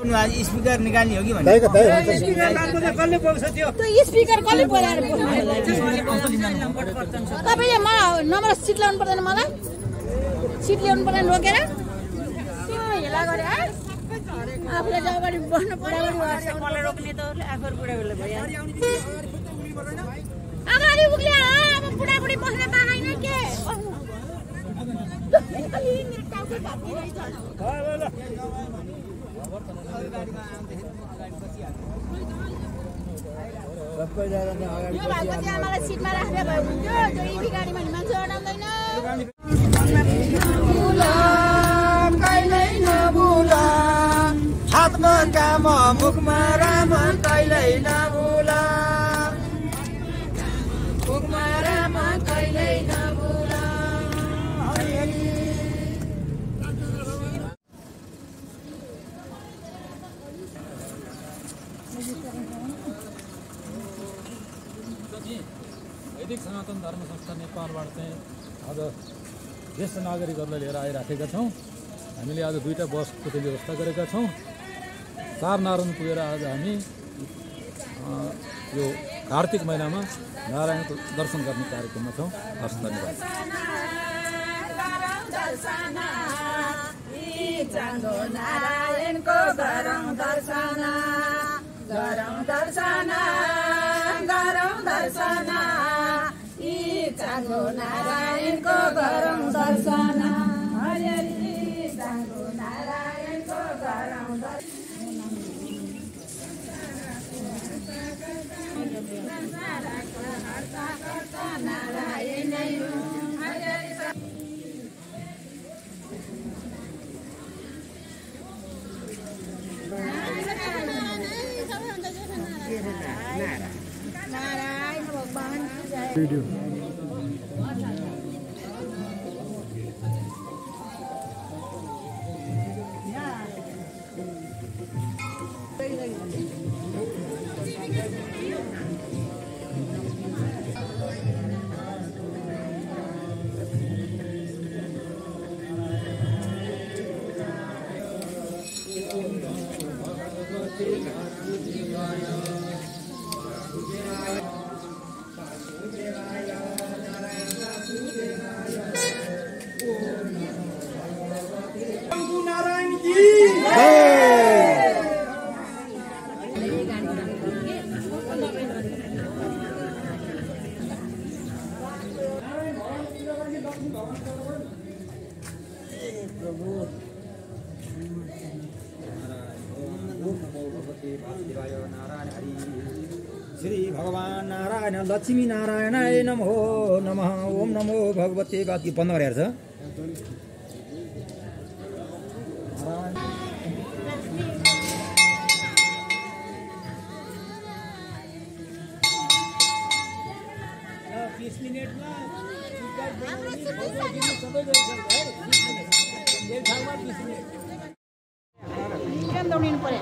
Speaker निकाल्ने हो कि भन्ने कसले बोल्छ त्यो स्पिकर कसले बोलाएर तपाईँले म नम्बर सिट ल्याउनु पर्दैन मलाई सिट ल्याउनु पर्दैन रोकेर हेला गरे आफूलाई चाहिँ अगाडि बस्नु पर्यो मलाई रोक्ने त आफूहरू बुढाबुढीले भयो अगाडि उक्ले अब बुढाबुढी बस्न पाएन के मलाई सिटमा राख्ने भयो हुन्थ्यो जो इभी गाडीमा मान्छे अडाउँदैन कहिल्यै नभुला हातमा काम मुखमा राम कहिल्यै नभुला मुखमा राम कहिल्यै नभुला वैदिक सनातन धर्म संस्था नेपालबाट चाहिँ आज ज्येष्ठ नागरिकहरूलाई लिएर आइराखेका छौँ। हामीले आज 2टा बसको चाहिँ व्यवस्था गरेका छौँ। 4 नारायण पुगेर आज हामी यो कार्तिक महिनामा नारायणको दर्शन गर्ने कार्यक्रममा छौँ। हस्, धन्यवाद। नारायणको गरौँ दर्शन गरौँ दर्शन गरौँ दर्शन यी चाँगो नारायणको गरौँ दर्शन हरि हरि चाँगो नारायणको गरौँ दर्शन नारायण नारायण भगवान भिडियो श्री भगवान नारायण लक्ष्मी नारायणाय नमो नमः ओम नमो भगवते बाकी बन्द गरेर छ दौडिनु पर्यो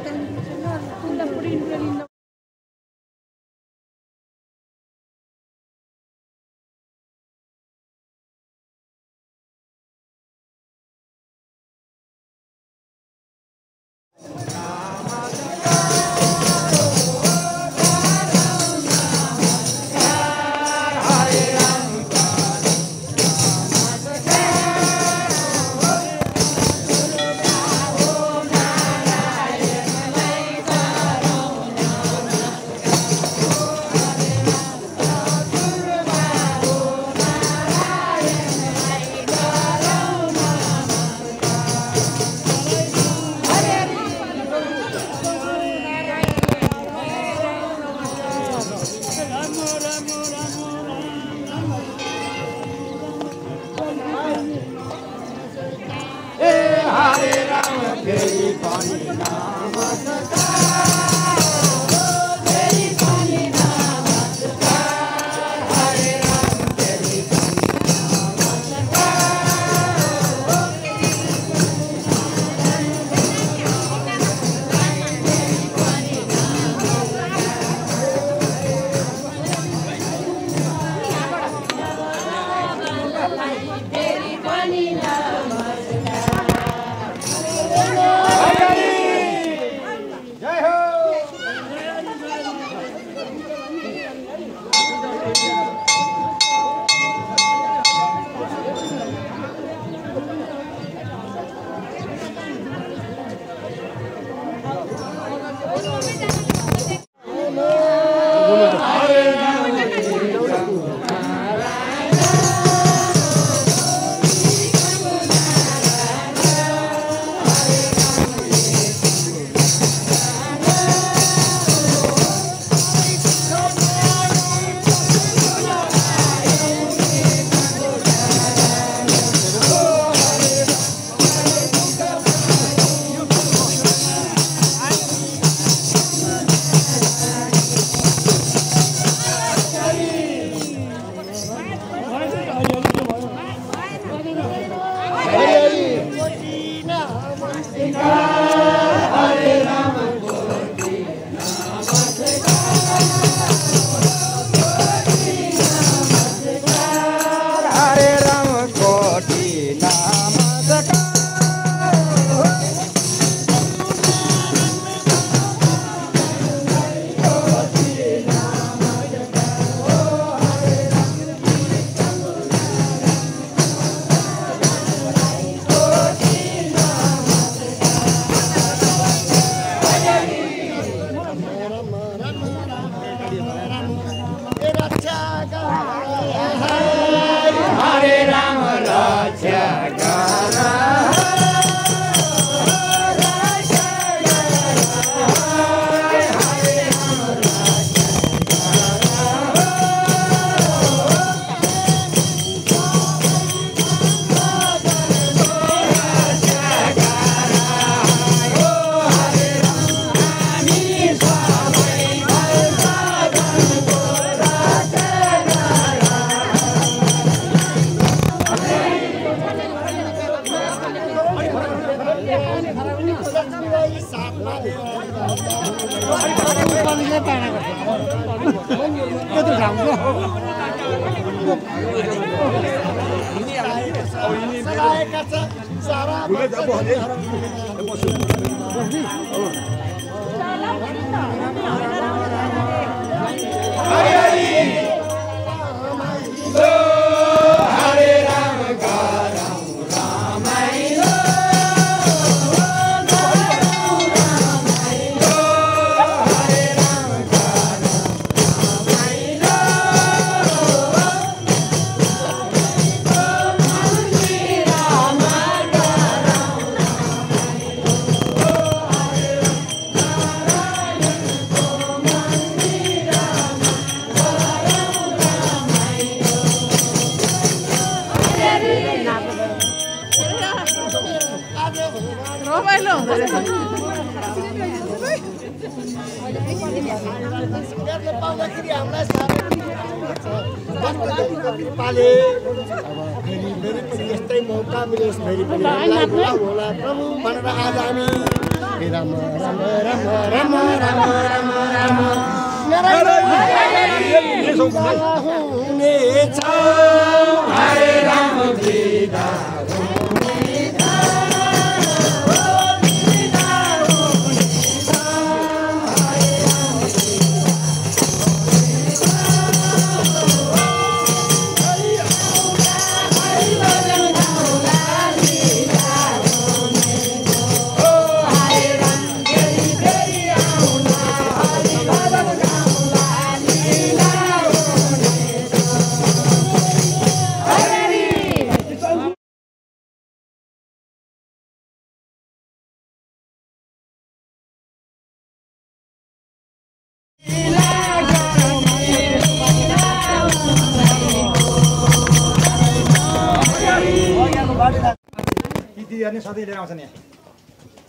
सधैँ लिएर आउँछन् यहाँ।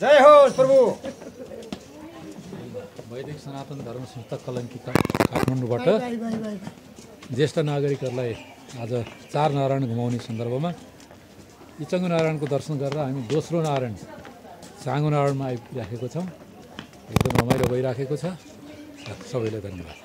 जय होस् प्रभु। वैदिक सनातन धर्म संस्था कलङ्किका काठमाडौँबाट ज्येष्ठ नागरिकहरूलाई आज 4 नारायण घुमाउने सन्दर्भमा इचङ्गु नारायणको दर्शन गरेर हामी दोस्रो नारायण साङ्गु नारायणमा आइराखेको छौँ। एकदम रमाइलो भइराखेको छ। सबैलाई धन्यवाद।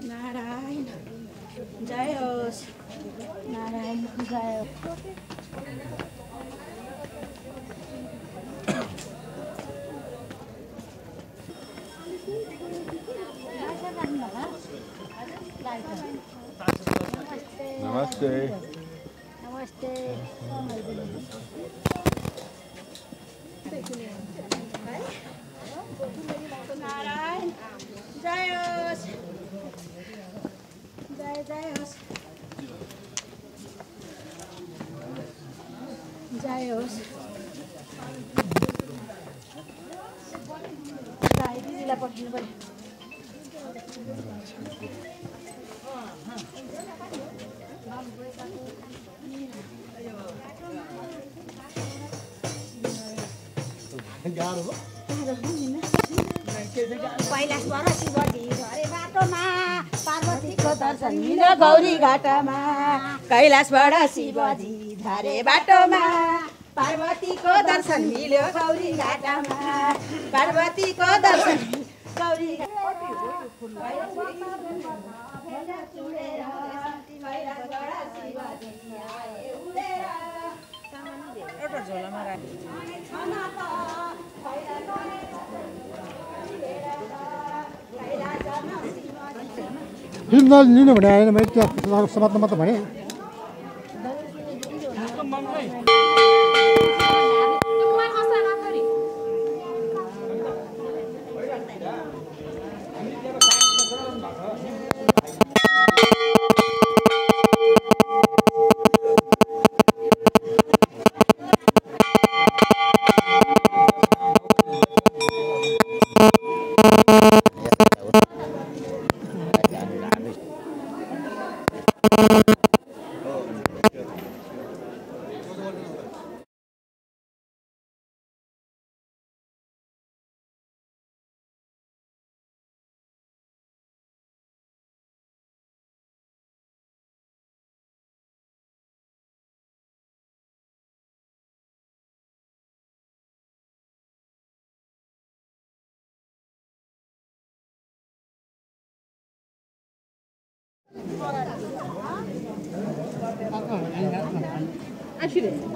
नारायण जय होस्। नारायण जय नमस्ते। नमस्ते। नारायण जय होस्। जय जय होस्। जय होस्। दिदीलाई पठाउनु पर्यो। कैलाशबाट शिवजी झरे बाटोमा पार्वतीको दर्शन मिल्यो गौरी घाटमा। कैलाशबाट शिवजी झरे बाटोमा पार्वतीको दर्शन मिल्यो गौरी घाटमा। पार्वतीको दर्शन गौरी एउटा झोलामा फिल्म नलिनु भने आएन मैले त्यो समात्नमा त भने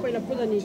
पहिला पूजा नि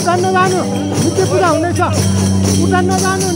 उता नजानु नित्य पूजा हुनेछ उता नजानु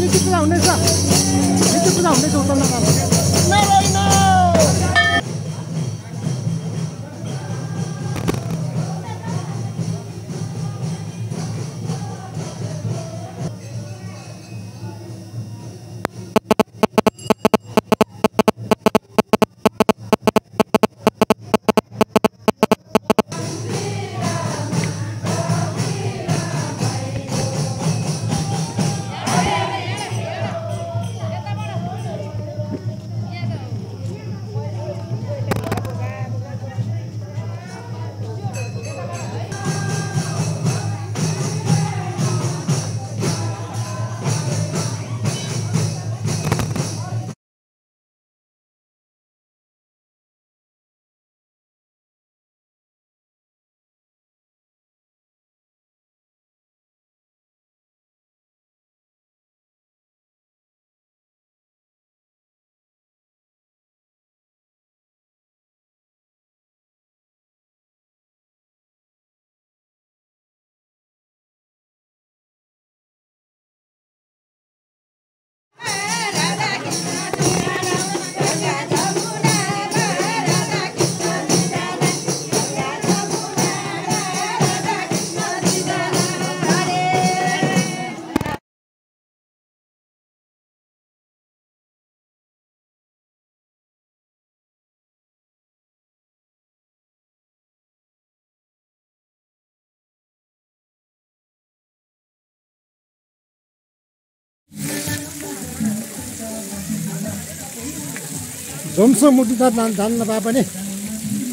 जम्सो मुक्तिनाथ जान्न पाए पनि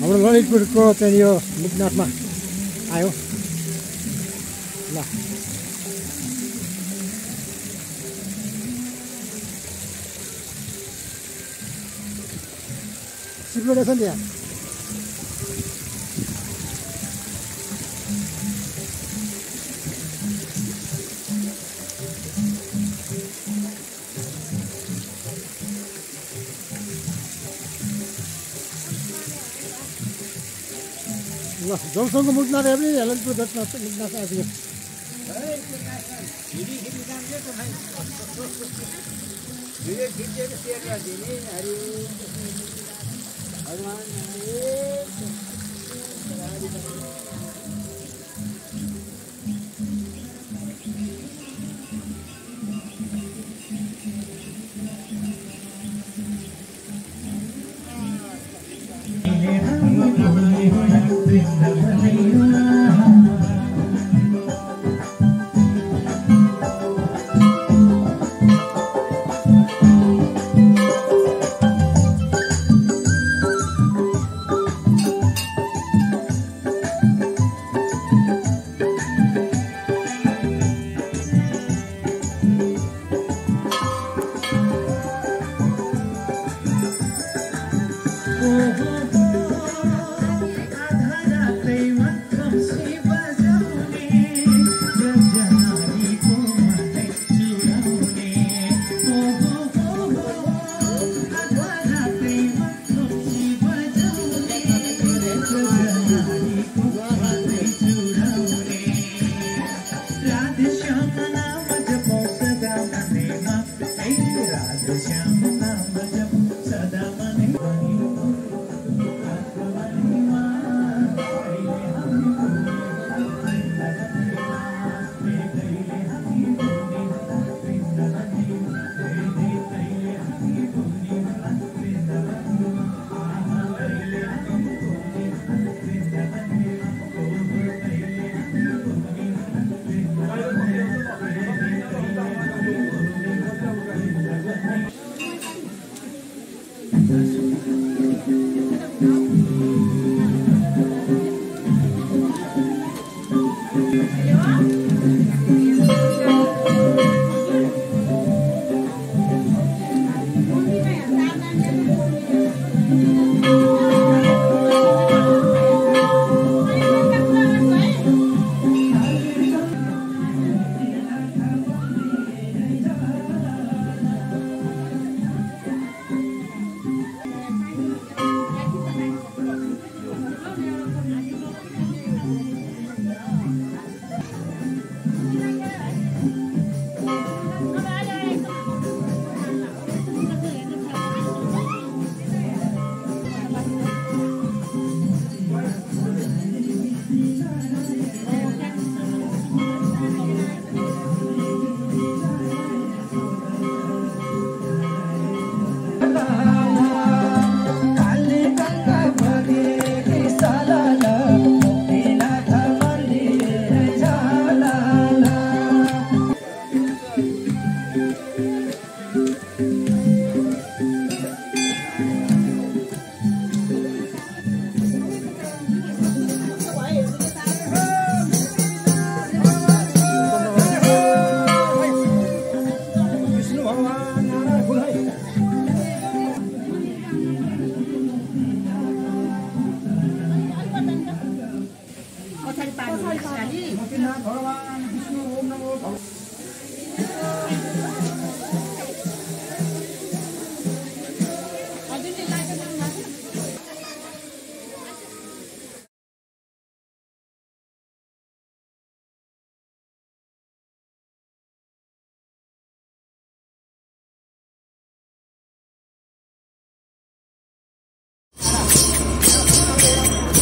हाम्रो ललितपुरको चाहिँ यो मुक्तिनाथमा आयो ल सिप्लो रहेछ नि यहाँ ल जौसँग मुक्ना रे पनि हेलेनपुर भेट्न नसकेको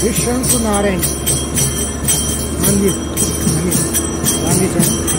विश्वनाथ नारायण मंदिर रानी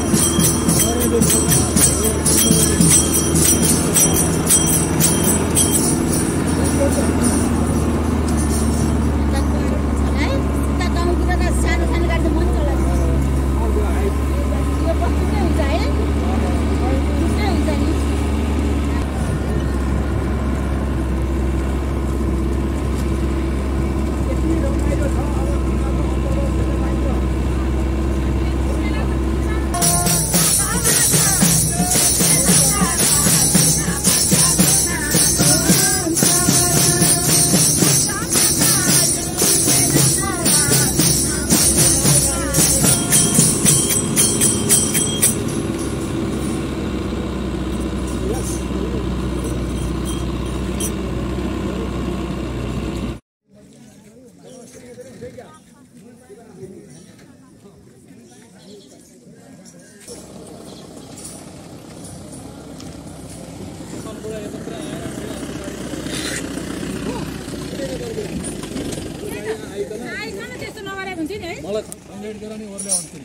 भेट गरेर नि ओर्ले आउँथ्यो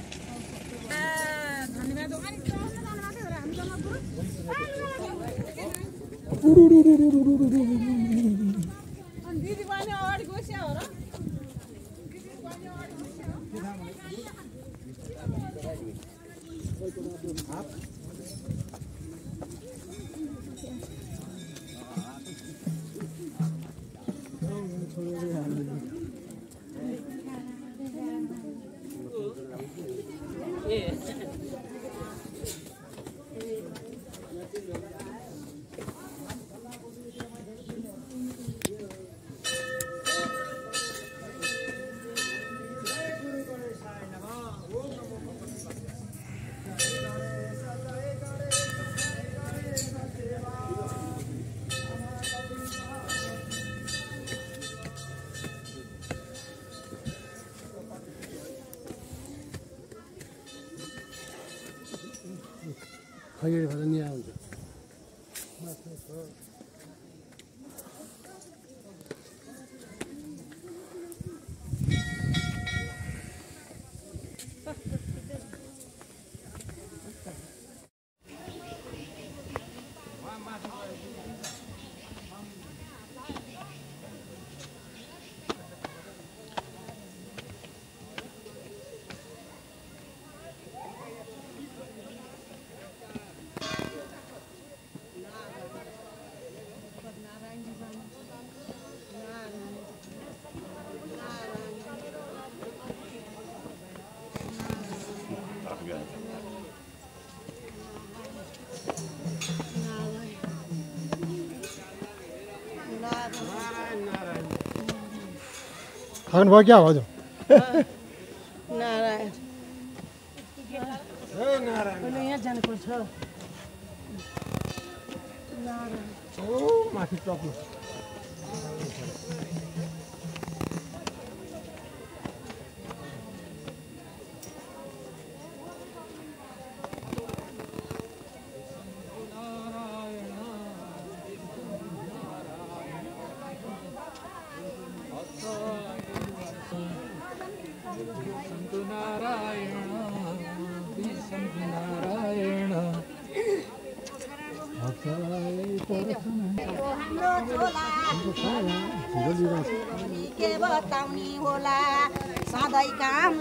खगेडी भएर नि आउँछ खान भयो क्या हजुर नारायण यहाँ जानुपर्छ माथि टप्नु के बताउने होला सधैँ काम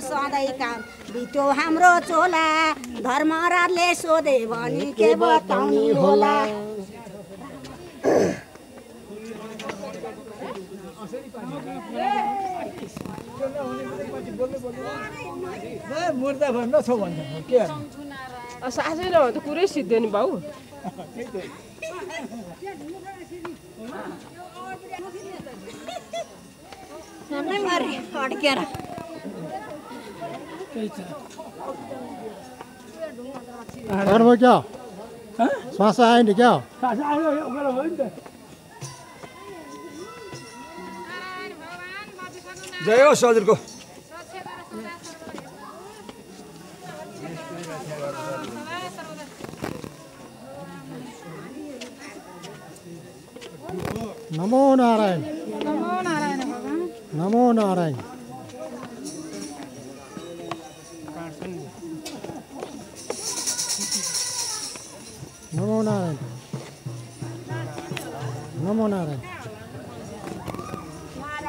बित्यो हाम्रो चोला धर्मराजले सोधे भने के बताउने होला मुर्दा भन्न छौ भन्छ के साँच्चै नभए त कुरै सिद्धो नि भाउ अड्केर खान भयो क्या श्वास आयो नि क्या जय होस् हजुरको नमो नारायण नमो नारायण नमो नारायण नमो नारायण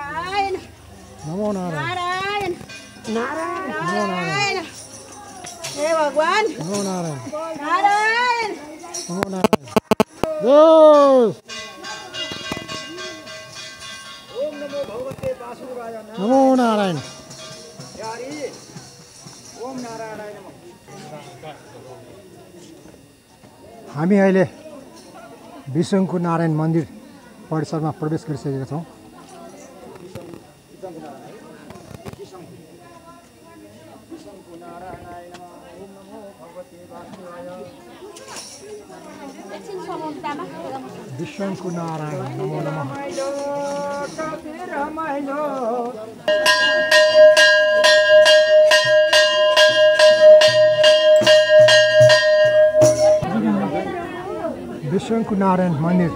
नारायण नमो नारायण नारायण नमो नारायण हे भगवान नमो नारायण नारायण नमो नारायण जोस नमो नारायण हामी अहिले विशङ्कु नारायण मन्दिर परिसरमा प्रवेश गरिसकेका छौँ। विशङ्कु नारायण नमो नमः। विशङ्कु नारायण मन्दिर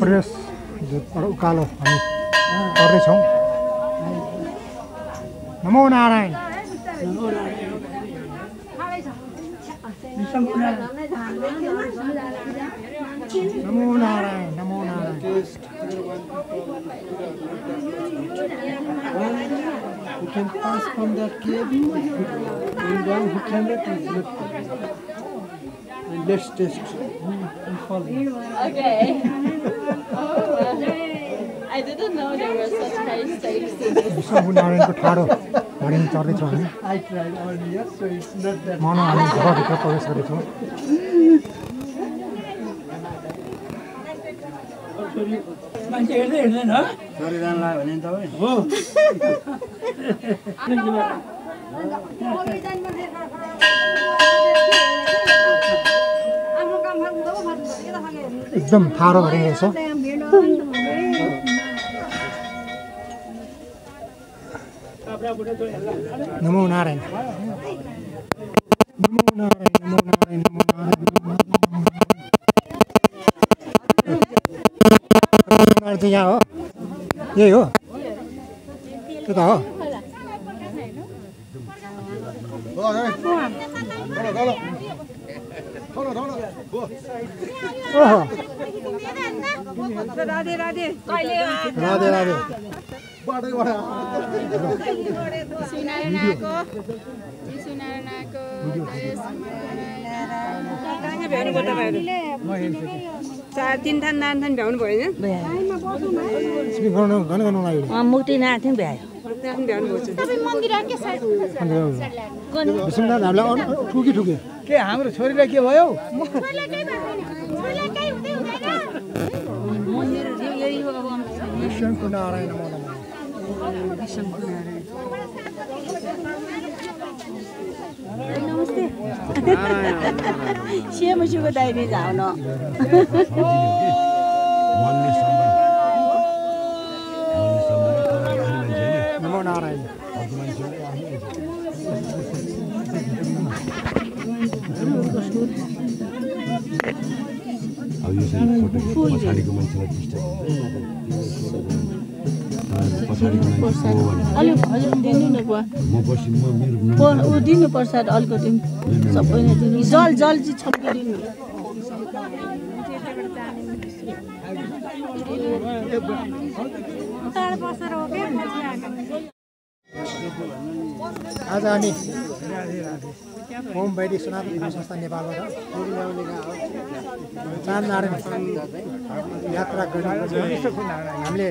प्रवेश उकालो हामी गर्दैछौँ। नमो नारायण नमो नारायण नमो Narayan Who can pass from that cave and one who cannot is left. And let's test who fall. Okay. I didn't know there were such high stakes to this. Vishnu नारायणको ठाडो भरिन चढ्दैछौँ हामी I tried earlier, so it's not that. मानव हामी घरभित्र प्रवेश गरेछौँ मान्छे हेर्दै हेर्दैन सरिदान लाग्यो भने तपाईँ हो एकदम ठाडो भरिरहेछ नमो नारायण नमो नारायण नमो नारायण नमो नारायण चाहिँ यहाँ हो यही हो त्यो त हो ओहो राधे राधे राधे राधे तीन थान नान थान भ्याउनु भयो मुक्तिनाथ थियौँ भ्यायो ठुकी ठुकी के हाम्रो छोरीलाई के भयो विष्णु नारायण नमस्ते सेमुसीको दाइरी झाउन नमो नारायण अब यो चाहिँ पछाडिको मान्छेलाई डिस्टर्ब पछाडिको मान्छे अलिक हजुर दिनु न बुवा म बसी म मेरो ऊ दिनु प्रसाद अलिकति सबैले दिनु जल जल चाहिँ छप्किदिनु आज हामी ओम वैदिक सनातन धर्म संस्था नेपालबाट चाँद नारायण यात्रा गर्नुपर्छ हामीले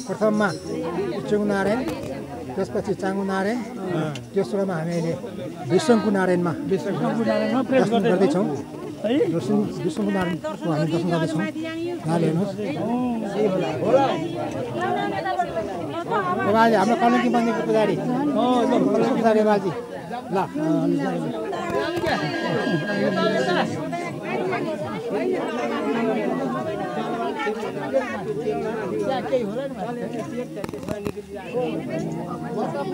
प्रथममा इच्छुक नारायण त्यसपछि चाङ्गु नारायण तेस्रोमा हामी अहिले विष्णु नारायणमा दर्शन गर्दैछौँ विष्णु नारायणको हामी दर्शन गर्दैछौँ यहाँले हेर्नुहोस् बाबाजी हाम्रो कलङ्की मन्दिरको पुजारी पुजारी बाबाजी ल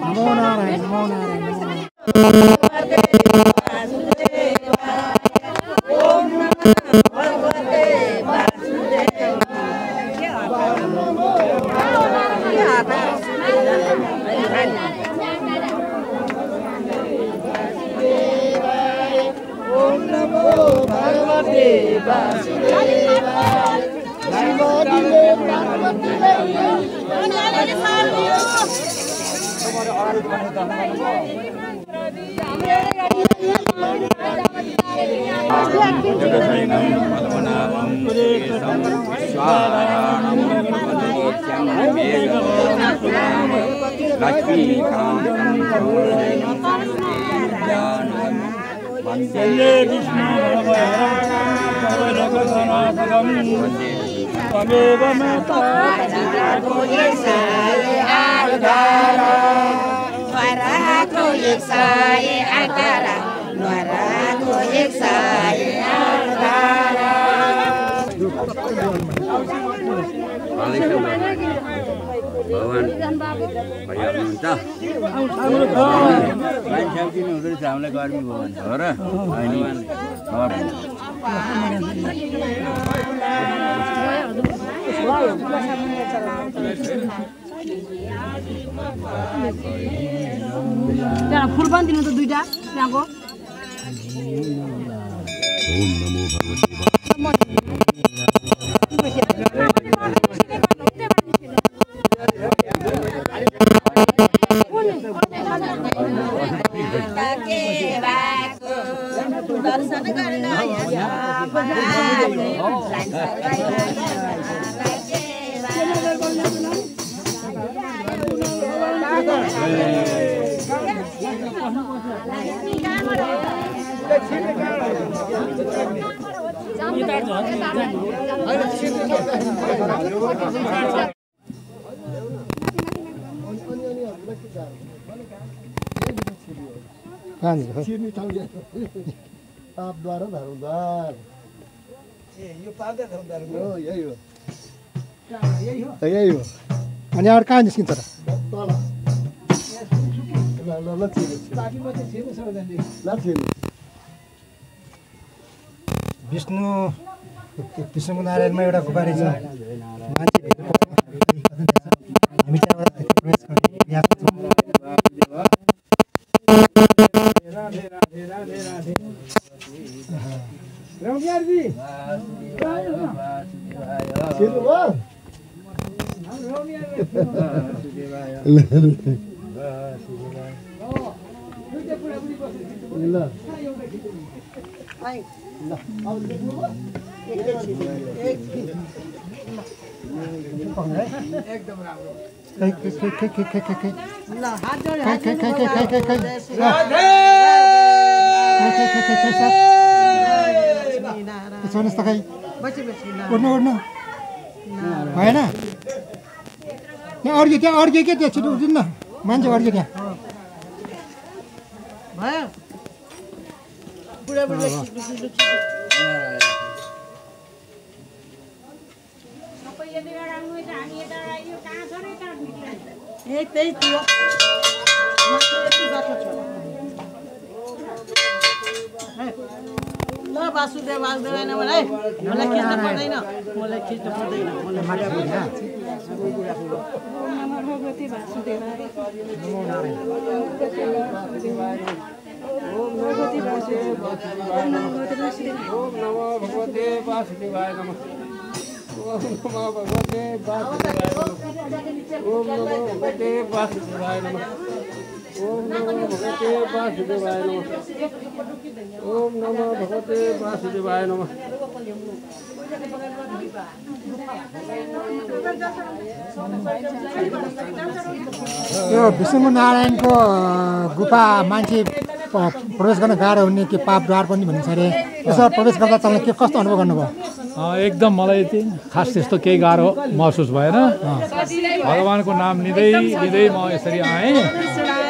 नमो नारायण नमो नारायण हामीलाई गर्मी भयो भने हो र त्यहाँ फुल पनि दिनु त दुईटा त्यहाँको ओम नमो भगवते दर्शन गर्न पापद्वारा धर्मद्वार यो पापद्वार धर्मद्वार हो यही हो अनि अरू कहाँ निस्किन्छ र विष्णु नारायणमा एउटा गुफा रहेछ मान्छे हामी त्यहाँबाट प्रवेश गर्ने प्रयास गर्छौँ एकदम राम्रो सोनेस् त खै उड्नु भएन त्यहाँ अड्क्यो के त्यहाँ छिटो उठ्नु न मान्छे अड्क्यो त्यहाँ ल वासुदेव वासुदेवाय नमः है मलाई खिच्न पर्दैन भगवती वासुदेवाय ओम भगवती वासुदेवाय नमः ओम नमो भगवते वासुदेवाय नमः ओम नमो भगवते वासुदेवाय नमः ओम नमो भगवते वासुदेवाय नमः यो विष्णु नारायणको गुफा मान्छे प्रवेश गर्न गाह्रो हुने के पापद्वार पनि भनिन्छ अरे यसो प्रवेश गर्दा तपाईँले के कस्तो अनुभव गर्नुभयो एकदम मलाई खास त्यस्तो केही गाह्रो महसुस भएन भगवानको नाम लिँदै म यसरी आएँ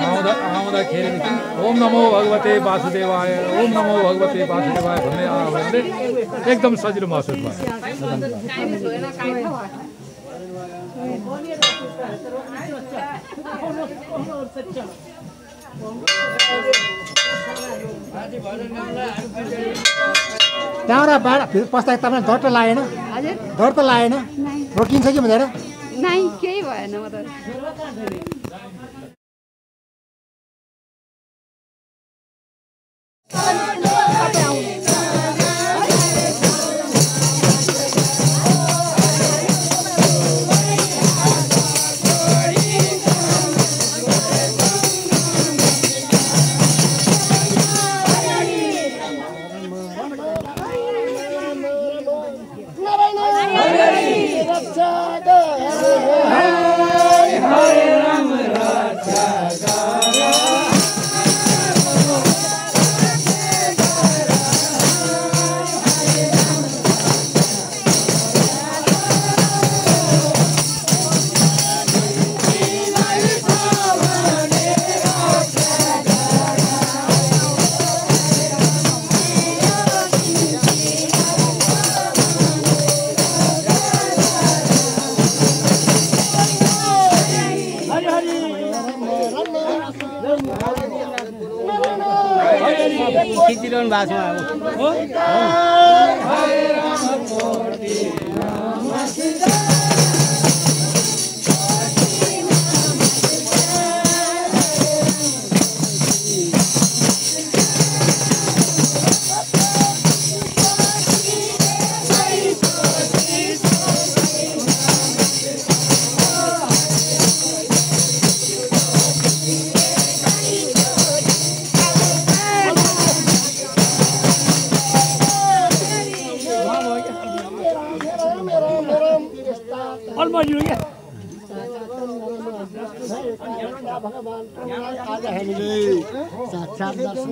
आउँदाखेरि ओम नमो भगवते वासुदेवाय ओम नमो भगवते वासुदेवाय भन्ने आवाजले एकदम सजिलो महसुस भयो त्यहाँबाट बाहिर फेरि पस्दा तपाईँलाई डर त लागेन डर त लागेन रोकिन्छ कि भनेर नै केही भएन म त खिचिरहनु भएको छ अब भगवान्लाई आज हामीले साक्षात् दर्शन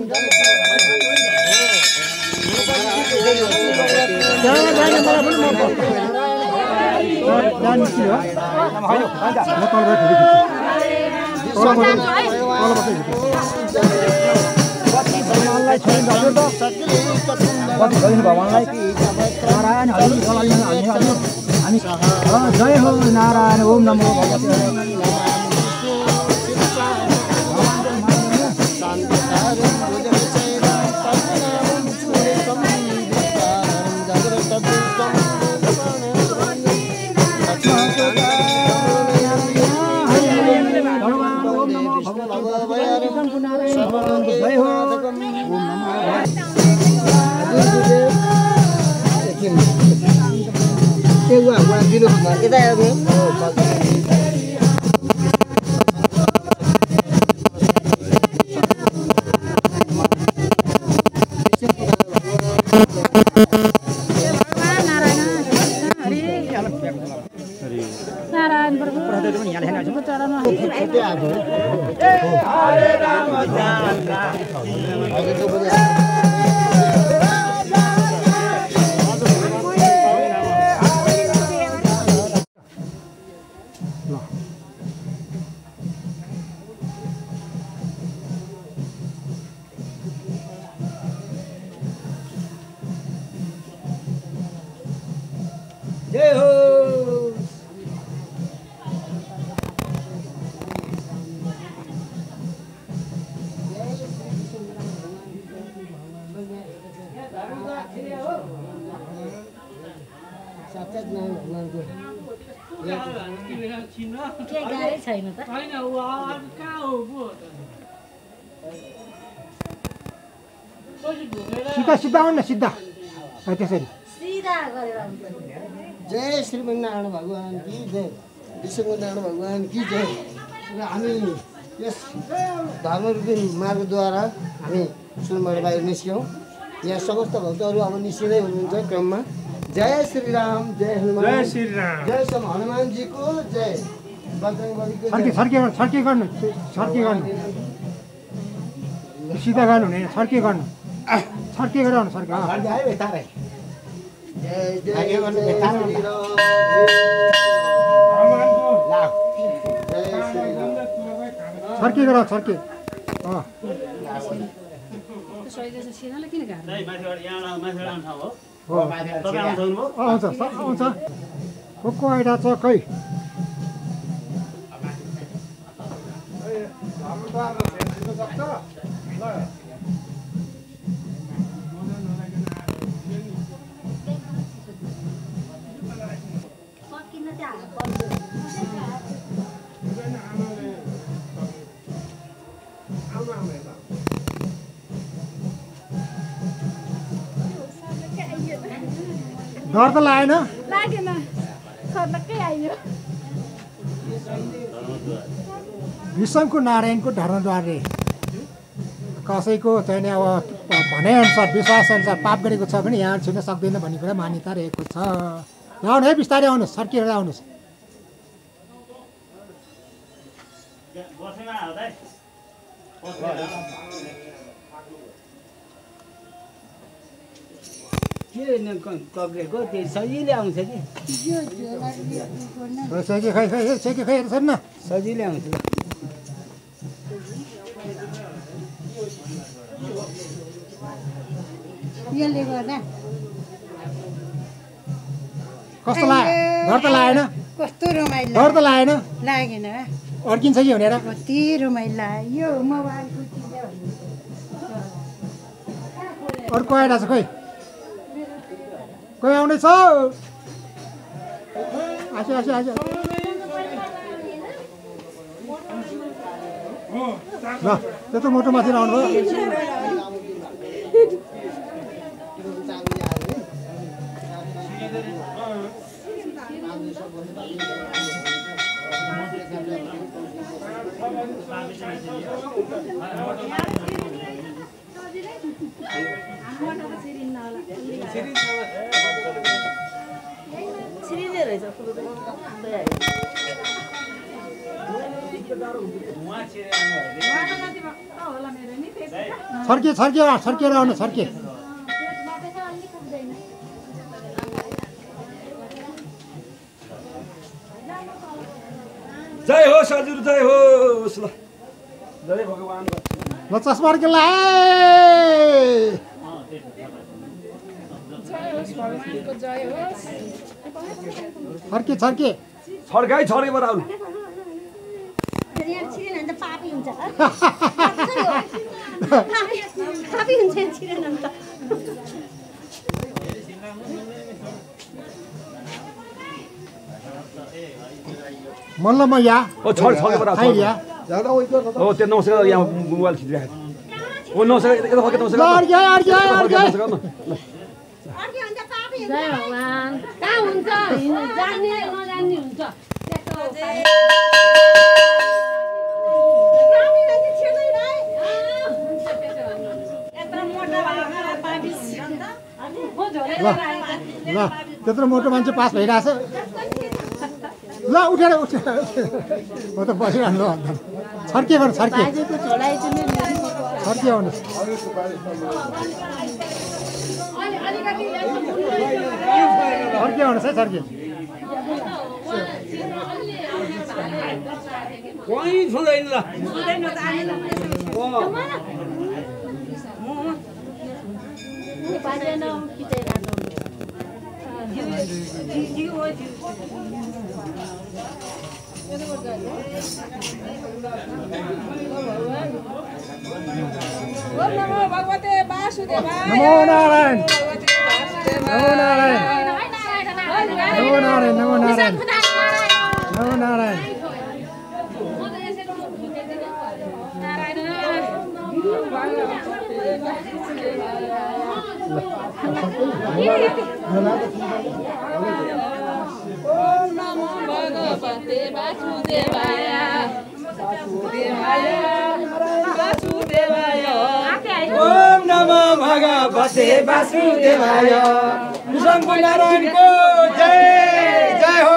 भगवान्लाई नारायण हामी जय हो नारायण ओम नमो भगवते जय हो सिधा सिधा आउनु न सिधा त्यसरी जय श्रीमन्नारायण भगवान की जय विश्वनारायण भगवान की जय र हामी यस धर्मरूपी मार्गद्वारा हामी सुनबाट बाहिर निस्क्यौँ यहाँ समस्त भक्तहरू अब निस्किँदै हुनुहुन्छ क्रममा जय श्रीराम जय हनुमान जय श्रीराम जय सब हनुमानजीको जय बजरङ्गबलीको छर्के गर्नु सिधा गर्नु हुने छर्के गर्नु छर्के गरेर आउनु छर्के छर्के गर छर्के आउँछ आउँछ को आइरहेको छ खै डर त लागेन विषमको नारायणको धर्मद्वार रे कसैको चाहिँ अब भनाइअनुसार विश्वासअनुसार पाप गरेको छ भने यहाँ छिर्न सक्दैन भन्ने कुरा मान्यता रहेको छ। आउनु है बिस्तारै आउनुहोस् छर्किएर आउनुहोस्। कब्रेको त्यो सजिलै आउँछ कि सजिलै आउँछ। यसले गर्दा कस्तो लाग्यो? डर त लागेन? कस्तो रमाइलो डर त लागेन? लागेन अड्किन्छ कि भनेर कति रमाइलो लाग्यो मोबाइलको अर्को आइरहेको छ खोइ कोही आउँदैछ? आसो आसो आसो ल त्यत्रो मोटो माथि आउनु भयो। छर्किएर आउनु छर्के जय होस् हजुर जय होस् ल जय भगवान ल चस्मा के ला छर्के छड्काइ छड्केबाट आउनु पापी हुन्छ पापी हुन्छ छिरेन त मन ल म या ओ छड्केबाट आउ ओ त्यो नमस्कार यहाँ मोबाइल खिचिरहेको ओ नमस्कार यता फर्के नमस्कार जय भगवान कहाँ हुन्छ जान्ने नजान्ने हुन्छ ल त्यत्रो मोटो मान्छे पास भइरहेछ ल उठेर म त बसिरहनु छर्के आउनुहोस् है छर्के कोही छुँदैन ल भगवते वासुदेवाय नमो नारायण नमो नारायण नमो नारायण नमो नारायण नमो नारायण ओम नमो भगवते वासुदेवाय वासुदेवाय ओम नमो भगवते वासुदेवाय शंकर नारायण को जय जय हो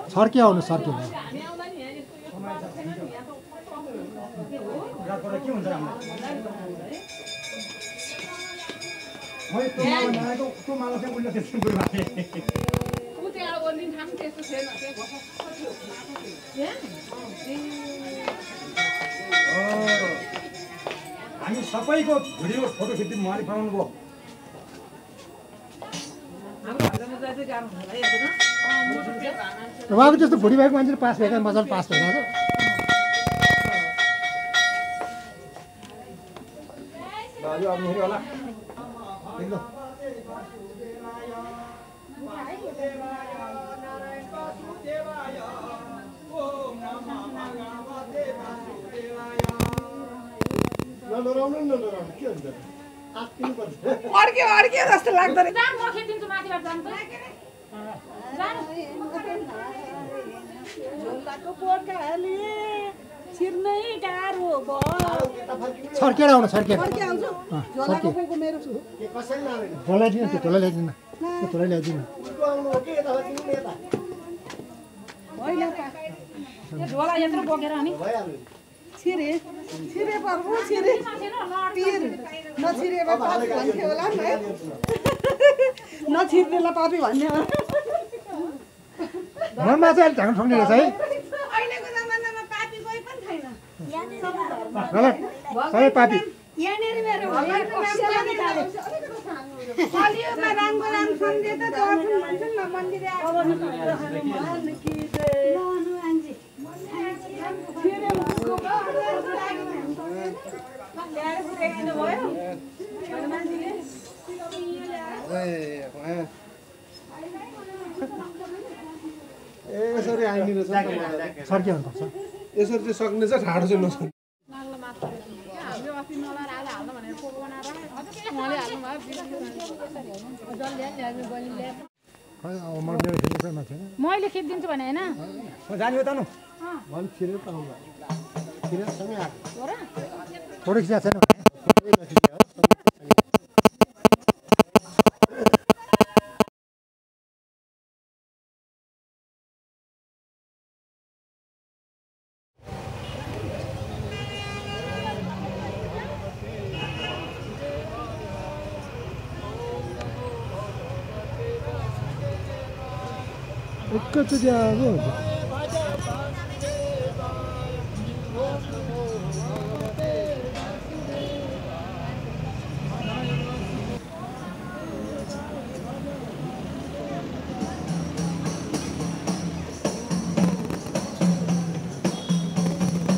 छर्के आउनु छर्के हामी सबैको भिडियो फोटो खिच्नु उहाँले बनाउनु भयो उहाँको जस्तो भुडी भएको मान्छेले पास भएको मजाले पास भइरहेको दाजु अब हेऱ्यो होला एकदम अर्के जस्तो लाग्दैन छर्केर आउनु छर्केर ढोलाई दिनु त्यो ढोलाई ल्याइदिनु त्यो ढोलाई ल्याइदिनु झोला यत्रो बोकेर अनि छिरे पर्बु छिरे पिर नछिरेमा पापी भन्थ्यो होला नि नछिर्नेलाई पापी भन्ने हो मनमा चाहिँ अलिक ढाङ ठोक्ने रहेछ है अहिलेको जमानामा पापी कोही पनि छैन गलत सबै पापी यहाँनिर मेरो कलियुगमा रामको नाम सम्झे त दर्शन भन्छन् न मन्दिर यसरी आइदिनु छर्के आउनुपर्छ यसरी चाहिँ सक्ने चाहिँ ठाडो चाहिँ नसक्ने मैले खिचिदिन्छु भने होइन जाने हो त फोटो खिचाएको छैन एकैचोटि आएको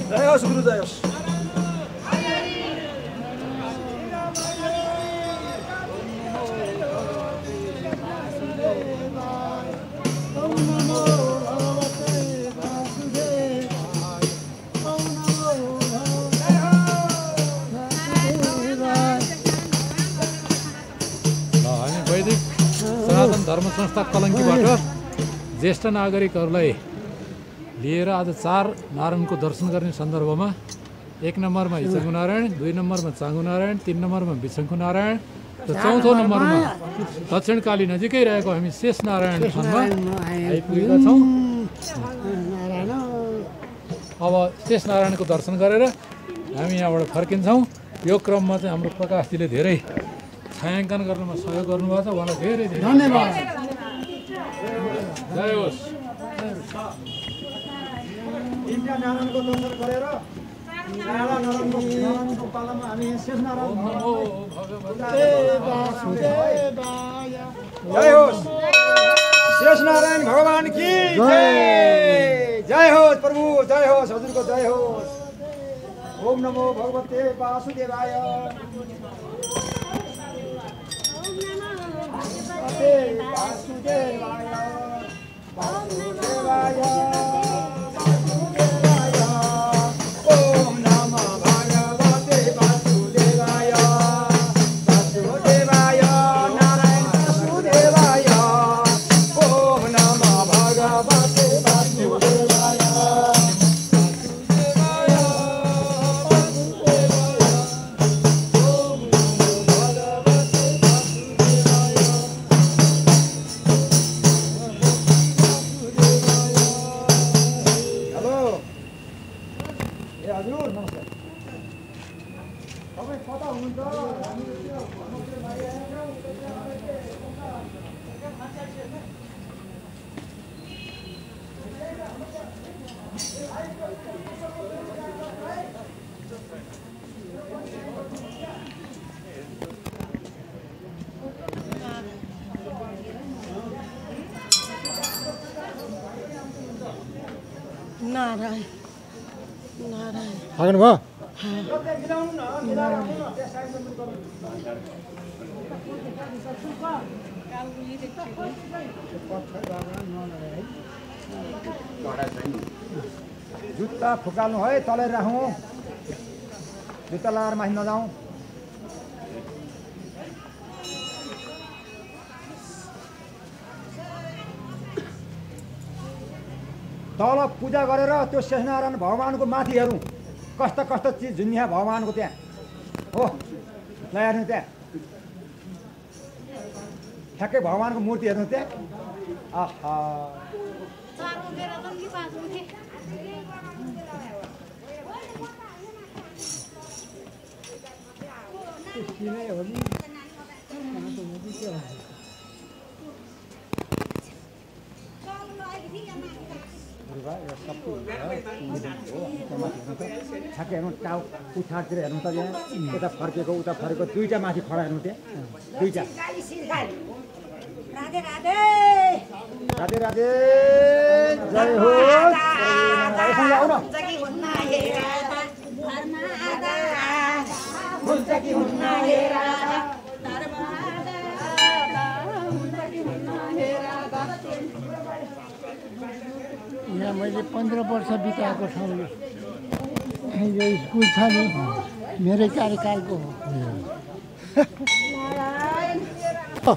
जय होस् गुरु जय होस् सनातन धर्म संस्था कलङ्कीबाट ज्येष्ठ नागरिकहरूलाई लिएर आज 4 नारायणको दर्शन गर्ने सन्दर्भमा 1 नम्बरमा हिचङ्गु नारायण, 2 नम्बरमा चाङ्गु नारायण, 3 नम्बरमा बिछङ्खु नारायण र 4औं नम्बरमा दक्षिणकाली नजिकै रहेको हामी शेष नारायण थानमा आइपुगेका छौँ। अब शेष नारायणको दर्शन गरेर हामी यहाँबाट फर्किन्छौँ। यो क्रममा चाहिँ हाम्रो प्रकाशजीले धेरै छायाङ्कन गर्नमा सहयोग गर्नुभएको छ, उहाँलाई धेरै धेरै धन्यवाद। जय होस्। तिनवटा नारायणको दर्शन गरेर नारायणको पालामा हामी शेष नारायण जय होस्। शेष नारायण भगवान की जय। जय होस् प्रभु, जय होस्, हजुरको जय होस्। ओम नमो भगवते वासुदेवाय। वासुदेवाय वासुदेवाय वासुदेवाय। ओम नमो भगवते वासुदेवाय वासुदेवाय नारायण वासुदेवाय। ओम नमो भगवते वासुदेवाय नारायण नारायण थाक्नु भयो? जुत्ता फुकाल्नु है, तलै राखौँ, जुत्ता लगाएर माथि नजाउँ। तल पूजा गरेर त्यो शेषनारायण भगवानको माथि हेरौँ कस्ता कस्ता चिज झुन्निया भगवानको त्यहाँ हो। ल हेर्नु त्यहाँ ठ्याक्कै भगवानको मूर्ति हेर्नु त्यहाँ। आहा ठ्याक्कै हेर्नु टाउ उठातिर हेर्नु त यहाँ यता फर्केको उता फर्केको दुईवटा माथि खडा हेर्नु त्यहाँ दुईवटा। राधे राधे जय होस्। आउन यहाँ मैले 15 वर्ष बिताएको ठाउँ यो स्कुल छ नि मेरै कार्यकालको हो।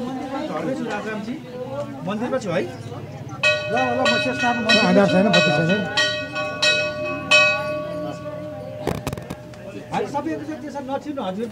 झर्दैछु राजारामजी मन्दिरमा छु है ल ल म शेषनारायण आधार छैन बत्ती छैन हामी सबैहरू चाहिँ त्यसरी नछिर्नु हजुर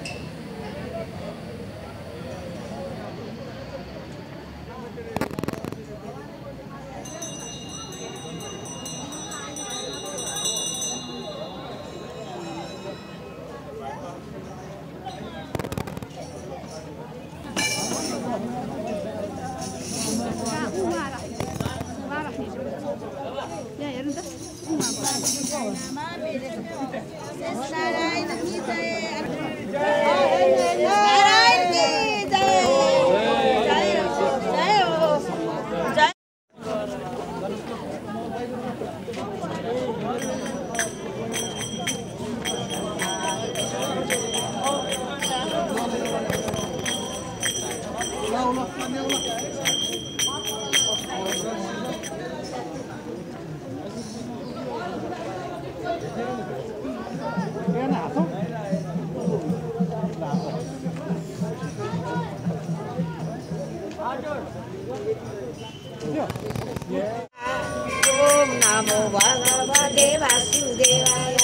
ओम नमो भगवते वासुदेवाय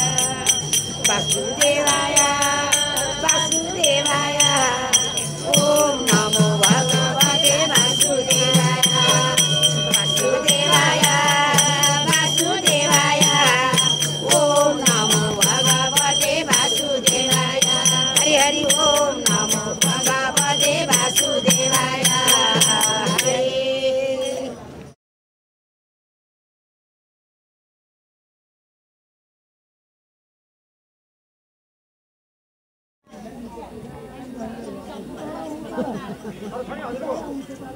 वासुदेवाय वासुदेवाय ओम नमो भगवते वासुदेवाय वासुदेवाय वासुदेवाय ओम नमो भगवते वासुदेवाय हरि हरि ओम नमो भगवते वासुदेवाय हरि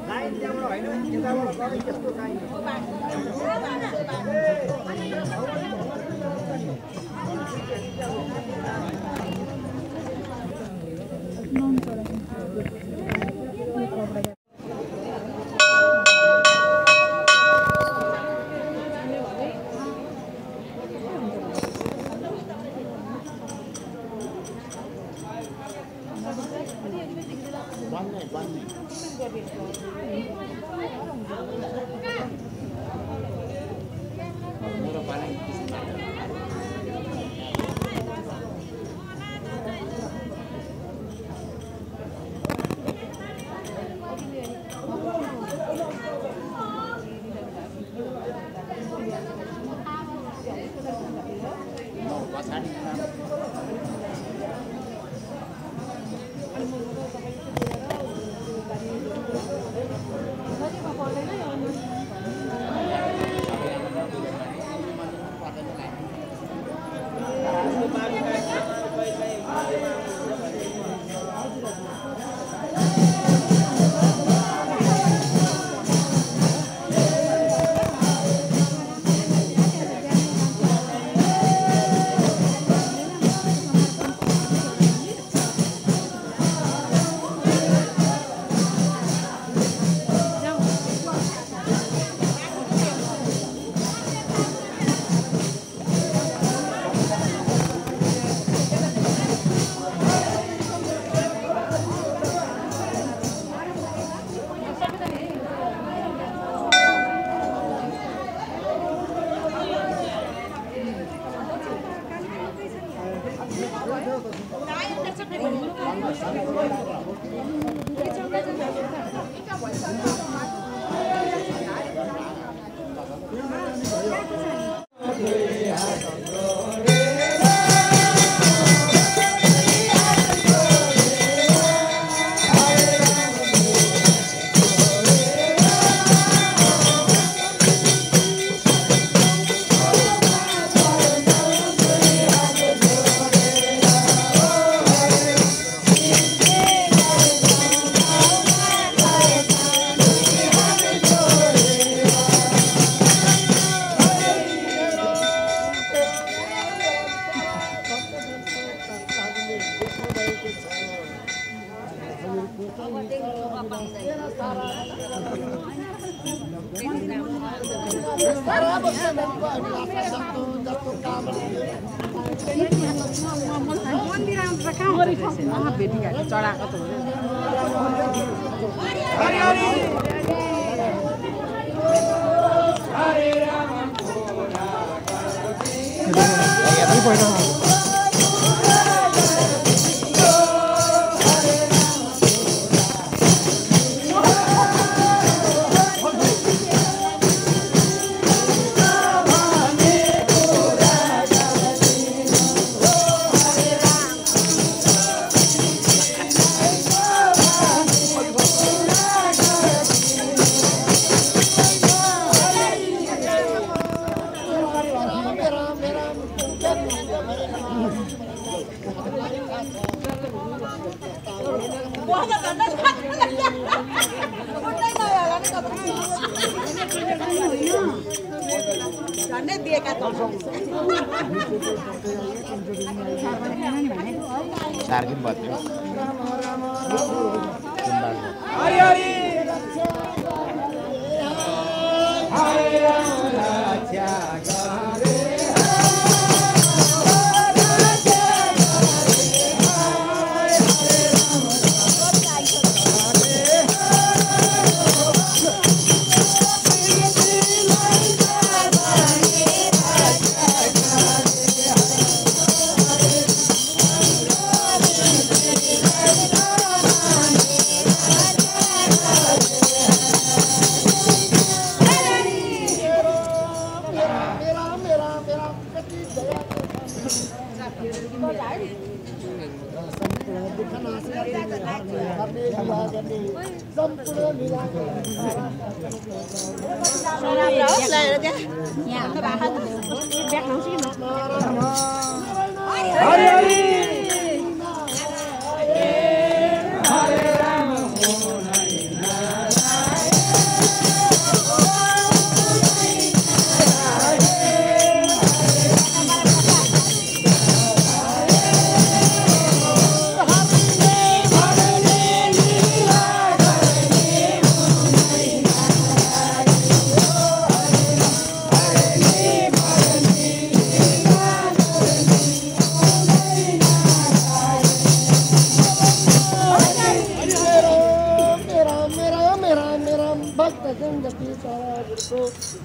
लाइन त्यहाँबाट होइन यताबाट गरे त्यस्तो काहीँ Terima kasih. सारा भक्तजनको अभिलाषा सक्दो जस्तो कामना चढाएको त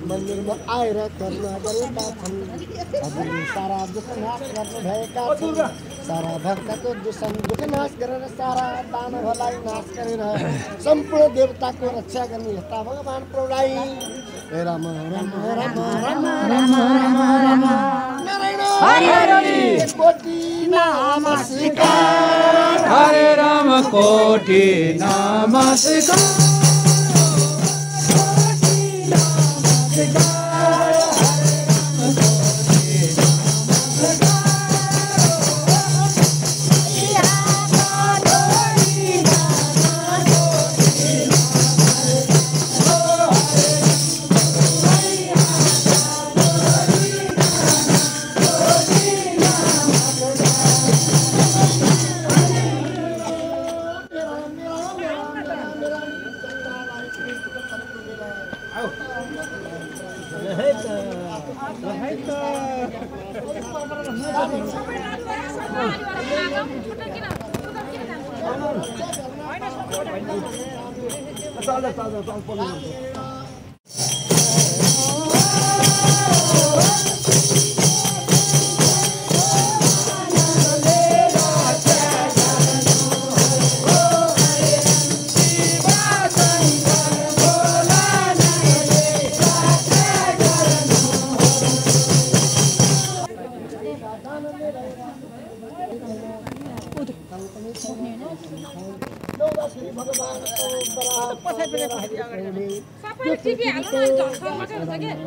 मन्दिरमा आएर करुणा गरेका छन् हजुरले सारा दुःख नाश गर्नु भएका छन् सारा भक्तको दुख नाश गरेर सारा दानवलाई नाश गरेर सम्पूर्ण देवताको रक्षा गर्ने यस्ता भगवान प्रभुलाई राम राम राम राम राम राम राम नारायण हरि कोटि नमस्कार हरे राम कोटि नमस्कार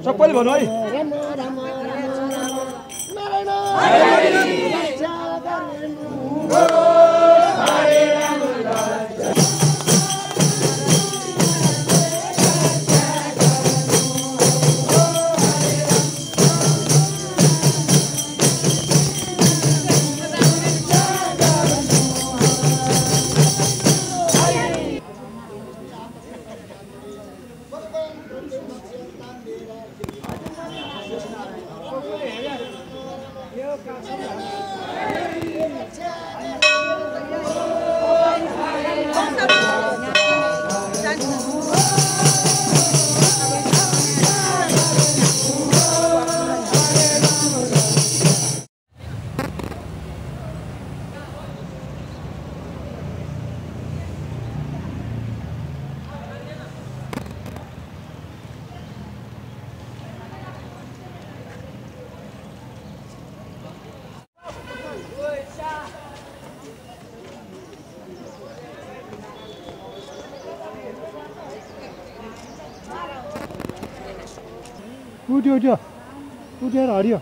सबैले भन्नु है राम राम नारायण उठ्यो उठेर हरियो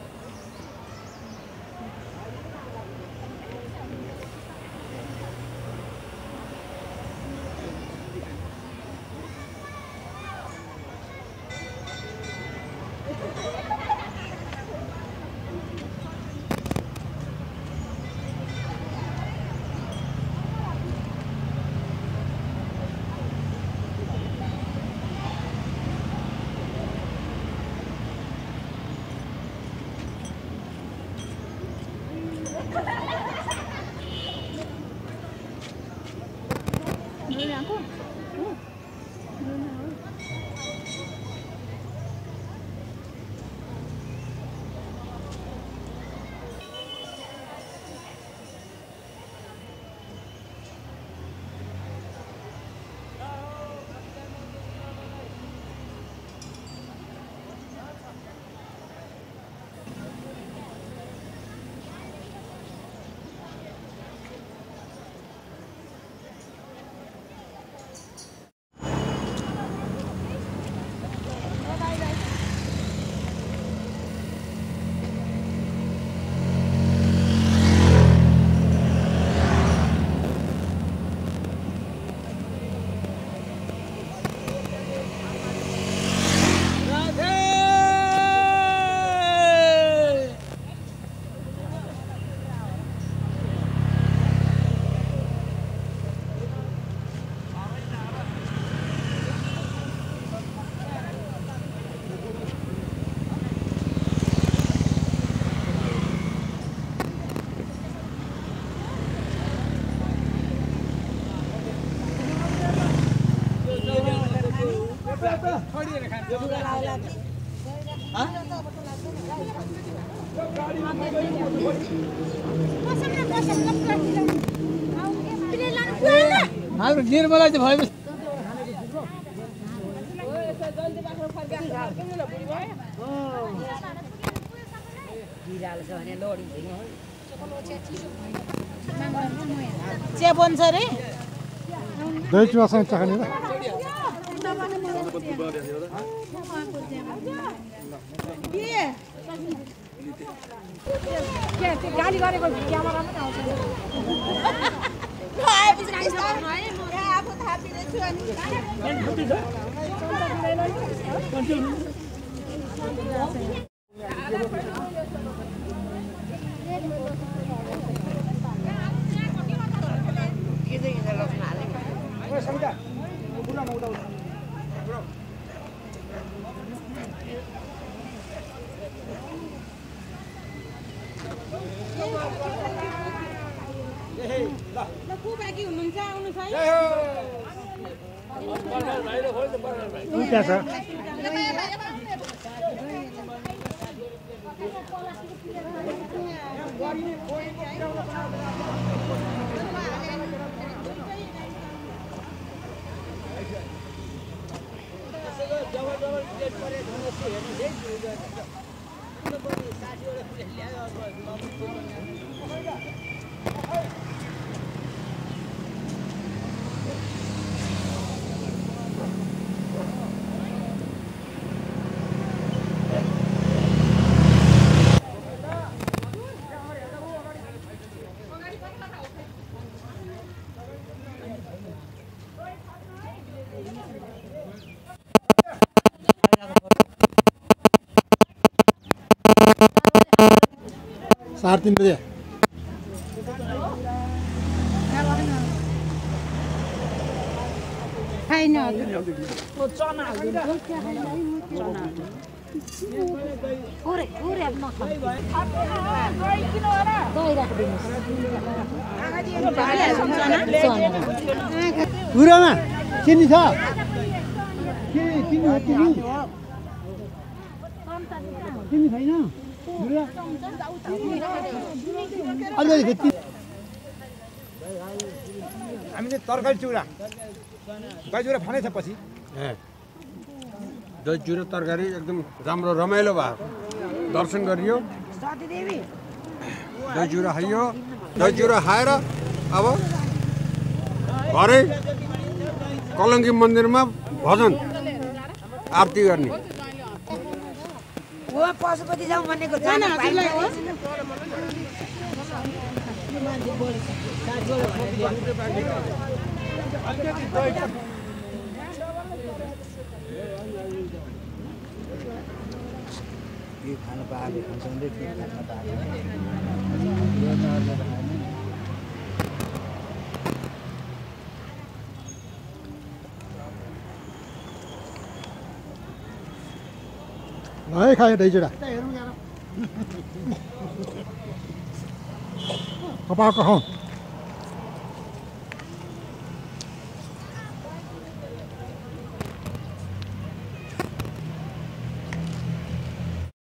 हाम्रो निर्मला चाहिँ भएपछि चिया बन्छ रे दही चुवासँग चाख्ने र गाली गरेको क्यामेरा पनि आउँछ आफू थापिदिन्छु अनि उता छ साढे 3 बजे गुरुमा चिनी छ के चिनी हो चिनी चिनी छैन हामीले तरकारी चिउरा दही चिउरा खानै छ पछि दही चिउरा तरकारी एकदम राम्रो रमाइलो भयो दर्शन गरियो दही चिउरा खाइयो दही चिउरा खाएर अब घरै कलङ्की मन्दिरमा भजन आरती गर्ने पशुपति जाउँ भनेको खानु पाएको खान्छ है खायो दही चिउरा कपाको खाउँ